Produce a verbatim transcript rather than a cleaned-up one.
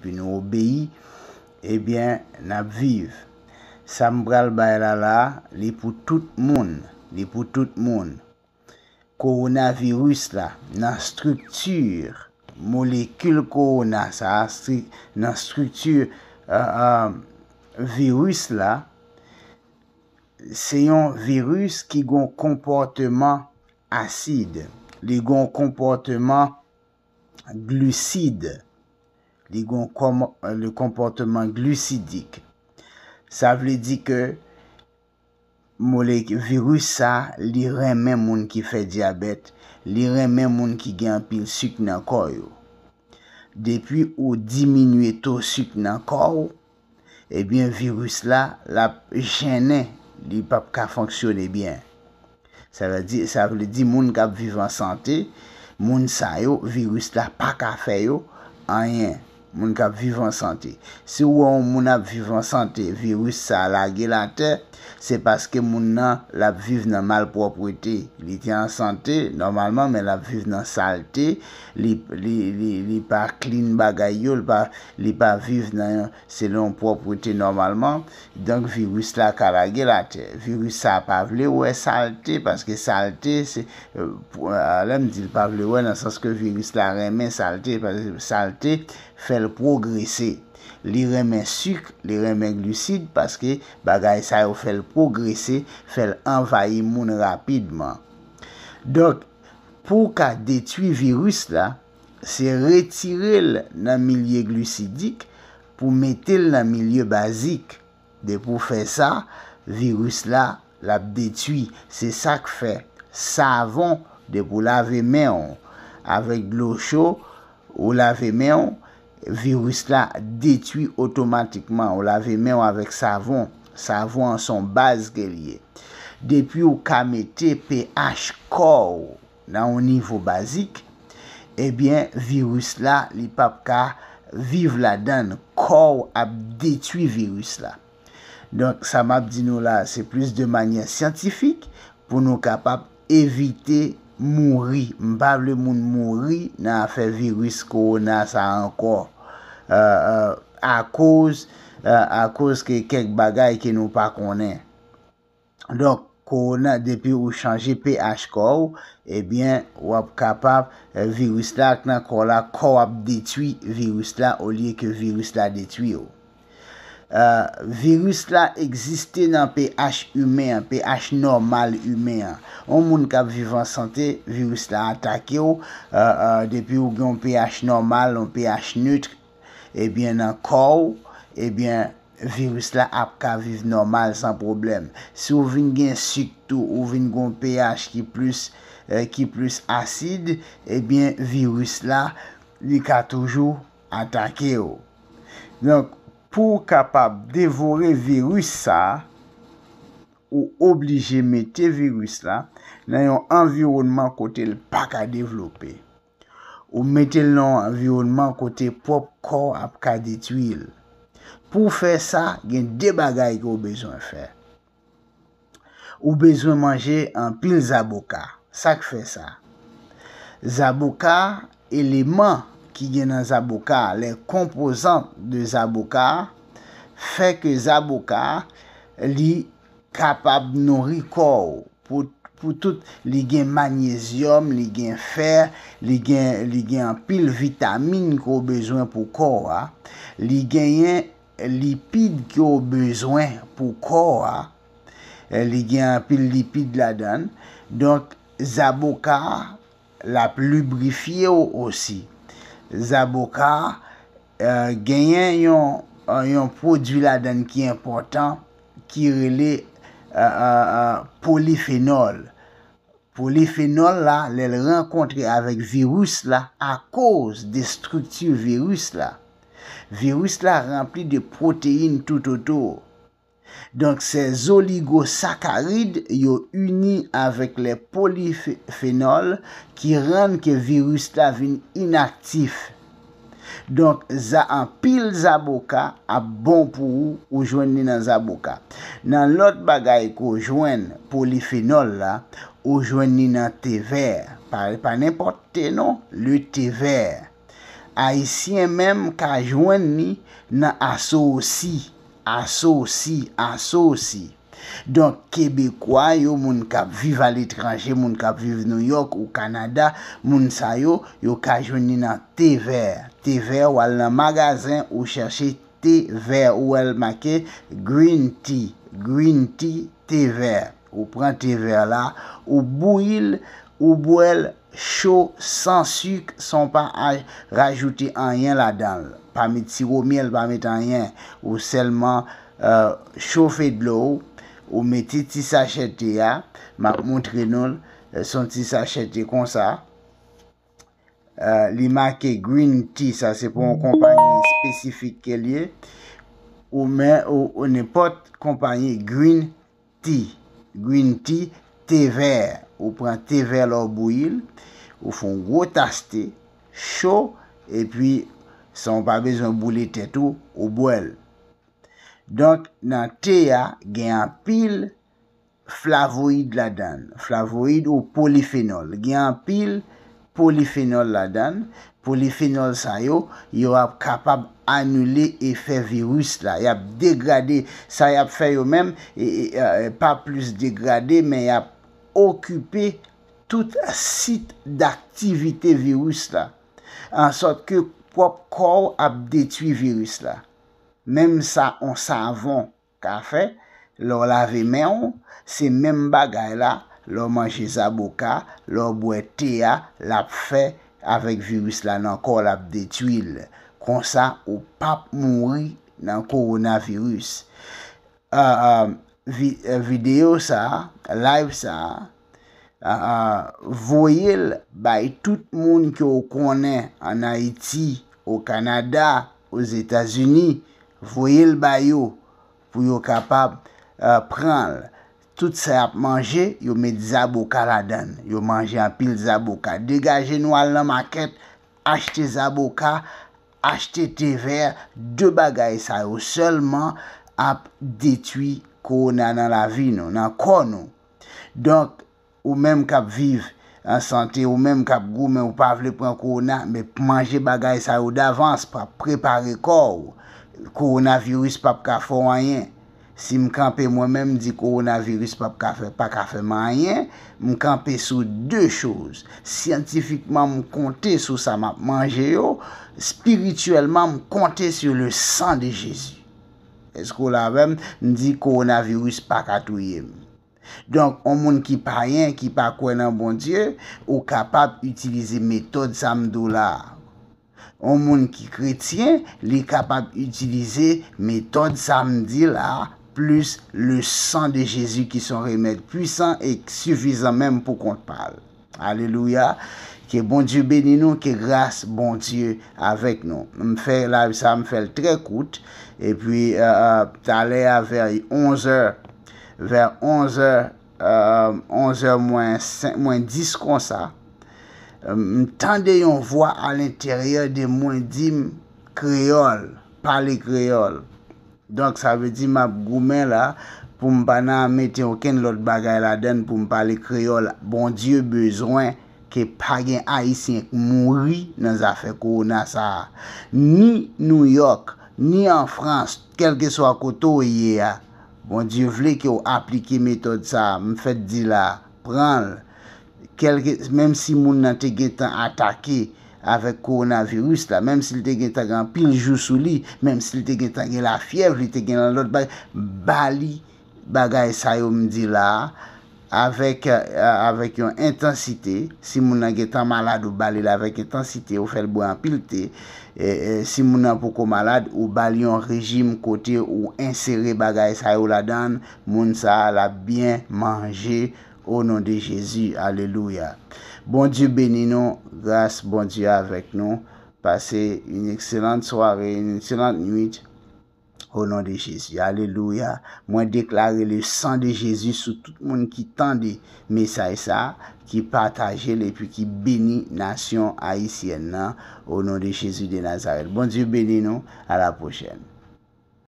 epi nou obeyi, ebyen, n ap viv. Sa m pral bay la la, li pou tout moun, li pou tout moun. Kowonaviris la, nan estrikti molekil kowona sa a, stri- nan estrikti, euh, euh, viris la, se yon viris ki gen yon konpòteman asid. Li gen yon konpòteman glisid. Li gen yon kòm- le konpòteman glisidik. Sa vle di ke molek- viris sa, li renmen moun ki fè dyabèt, li renmen moun ki gen anpil sik nan kò yo. Depi ou diminye to sik nan kò w, ebyen, viris la, l ap jennen, li p ap ka fonksyone byen. Sa vle di, sa vle di moun k ap viv an sante, moun sa yo, viris la pa ka fè yo anyen. Moun k ap viv an sante. Si w wè yon moun ap viv an sante, viris sa lage l atè, se paske moun nan l ap viv nan malpwòpte. Li te an sante nòmalman, men l ap viv nan salte, li, li, li, li pa clean bagay yo, li pa, li pa viv nan yon, selon pwòpte nòmalman. Donk, viris la ka lage l atè. Viris sa pa vle wè salte, paske salte, se, euh, pou- euh, lè m di l pa vle wè, nan sans ke viris la renmen salte, paske salte fè l pwogrese. Li renmen sik, li renmen glisid, paske bagay sa yo fè l pwogrese, fè l anvayi moun rapidman. Donk, pou w ka detwi viris la, se retire l nan milye glisidik pou mete l nan milye bazik. Depi w fè sa, viris la, l ap detwi. Se sa k fè savon, depi w lave men w avèk dlo cho, ou lave men w, viris la detwi otomatikman. Ou lave men w avèk savon. Savon an se yon baz ke l ye. Depi w ka mete pH kò w nan yon nivo bazik, ebyen, viris la, li p ap ka viv ladan l. Kò w ap detwi viris la. Donk, sa m ap di nou la, se plis de manyè syantifik pou nou kapab evite mouri. M pa vle moun mouri nan afè viris kowona sa ankò. Euh, euh, akoz, euh, akoz ke kèk bagay ke nou pa konnen. Donk, kowona, depi ou chanje pH kò w, ebyen, w ap kapab, eh, viris la k nan kò w la, kò w ap detwi viris la olye ke viris la detwi w. Eh, viris la egziste nan pH imen an, pH nòmal imen an. Yon moun k ap viv an sante, viris la atake w, eh, eh, depi ou gen yon pH nòmal, yon pH nèt, ebyen, nan kò w, ebyen, viris la ap ka viv nòmal san pwoblèm. Si w vin gen sik tou, ou vin gen yon pH ki plis, eh, ki plis asid, ebyen, viris la, li ka toujou atake w. Donk, pou w kapab devore viris sa, ou oblije mete viris la nan yon anviwònman kote l pa ka devlope. Ou mete l nan yon anviwònman kote pwòp kò w ap ka detwi l. Pou w fè sa, gen de bagay ke w bezwen fè. Ou bezwen manje anpil zaboka. Sa k fè sa? Zaboka, eleman ki gen nan zaboka, les composantes de zaboka, fè ke zaboka, li kapab nouri kò w pou, pou tout, li gen manyezyòm, li gen fè, li gen, li gen anpil vitamin ke w bezwen pou kò w a, li genyen lipid ke w bezwen pou kò w a, eh, li gen anpil lipid ladan l. Donk, zaboka, l ap librifye w osi. Zaboka, eh, genyen yon, eh, yon pwodui ladan l ki enpòtan, ki rele, eh, eh, eh, polifenòl. Polifenòl la, lè l rankontre avèk viris la, akoz de estrikti viris la, viris la ranpli de pwoteyin toutotou. Donk, ces oligosaccharides yo ini avèk les polyphénols ki rann ke viris la vin inaktif. Donk, za-, anpil zaboka ap bon pou ou, ou jwenn li nan zaboka. Nan lòt bagay ke w jwenn polifenòl la, ou jwenn li nan te vè. Pa, pa nenpòt te non, le te vè. Ayisyen menm ka jwenn li nan Aso Osi, Aso Osi, Aso Osi. Donk, Kebekwa yo, moun k ap viv aletranje, moun k ap viv Nouyòk ou Kanada, moun sa yo, yo ka jwenn li nan Te Vè. Te Vè, w al nan magazen, ou chèche Te Vè, ou wè l make green tea, green tea, Te Vè. Ou pran te vè la, ou bouyi l, ou bwè l cho, san sik, san w pa a-, rajoute anyen ladan l. Pa met siwo myèl, pa met anyen. Ou sèlman, eh, chofe dlo w, ou mete ti sachè te a, m ap montre nou l, eh, se yon ti sachè te konsa. Eh, li make green tea, sa se pou yon konpayi espesifik ke l ye. Ou men, ou, ou nenpòt konpayi green tea, green tea, te vè. Ou pran te vè la, ou bouyi l, ou fè yon gwo tas te cho, epi san w pa bezwen boule tèt ou, ou bwè l. Donk, nan te a, gen anpil flavoyid ladan l. Flavoyid ou polifenòl. Gen anpil polifenòl ladan l. Polifenòl sa yo, yo ap kapab anile efè viris la. Y ap degrade, sa y ap fè yo menm, e, e, e, pa plis degrade, men y ap okipe tout sit daktivite viris la. Ansòt ke pwòp kò w ap detwi viris la. Menm sa, on savon ka fè, lè w lave men w, se menm bagay la, lè w manje zaboka, lè w bwè te a, l ap fè avèk viris la nan kò w, l ap detwi l. Konsa, ou p ap mouri nan kowonaviris. Ah, ah, vi-, eh, videyo sa a, live sa a, ah, ah, voye l bay tout moun ke w konnen ann Ayiti, o Kanada, Ozetazini, voye l ba yo pou yo kapab, eh, pran l. Tout sa y ap manje, yo met zaboka ladan l. Yo manje anpil zaboka. Degaje nou al nan makèt, achte zaboka, achte te vè, de bagay sa yo sèlman ap detwi kowona nan lavi nou, nan kò nou. Donk, ou menm k ap viv an sante, ou menm k ap goumen, ou pa vle pran kowona, men manje bagay sa yo davans, pa prepare kò w. Kowonaviris p ap ka fè w anyen. Si m kanpe mwen menm, m di kowonaviris p ap ka fè, pa ka fè m anyen, m kanpe sou de choz. Syantifikman, m konte sou sa m ap manje yo. Espirityèlman, m konte sur le sang de Jésus. Èske w la avè m? M di kowonaviris pa ka touye m. Donk, yon moun ki payen, ki pa kwè nan Bondye, ou kapab itilize metòd sa m di w la a. Yon moun ki kretyen, li kapab itilize metòd sa m di la, plis le sang de Jésus ki se yon remèd pwisan e sifizan menm pou kont pa l. Alelouya. Ke Bondye beni nou, ke gras Bondye avèk nou. M fè live sa, m fè l trè kout. Epi, eh, eh, talè a vè onz è, vè onz è, eh, onz è mwens senk, mwens dis konsa, eh, m tande yon vwa alenteryè de mwen di m, "Kreyòl, pale kreyòl." Donk, sa vle di m ap goumen la pou m pa nan mete okenn lòt bagay ladan l pou m pale kreyòl. Bondye bezwen ke pa gen Ayisyen k mouri nan zafè kowona sa a. Ni Nouyòk, ni an Frans, kèlkeswa kote w ye a, Bondye vle ke w aplike metòd sa a. M fèk di la, pran l. Kèlke, menm si moun nan te gentan atake avèk kowonaviris la, menm si l te gentan gen anpil jou sou li, menm si l te gentan gen lafyèv, li te gen lòt bagay, ba li bagay sa yo m di la a, avèk, eh, avèk yon entansite. Si moun nan gentan malad, ou ba li l avèk entansite, ou fè l bwè anpil te. E, e, si moun nan poko malad, ou ba li yon rejim kote ou ensere bagay sa yo ladan l, moun sa a l ap byen manje, o non de Jezi. Alelouya. Bondye beni nou, gras Bondye avèk nou. Pase une excellente soirée, une excellente nuit. O non de Jezi. Alelouya. Mwen deklare le sang de Jésus sou tout moun ki tande mesaj sa, ki pataje l epi ki beni nasyon ayisyèn nan. O non de Jezi de Nazarèt. Bondye beni nou. A la pwochèn.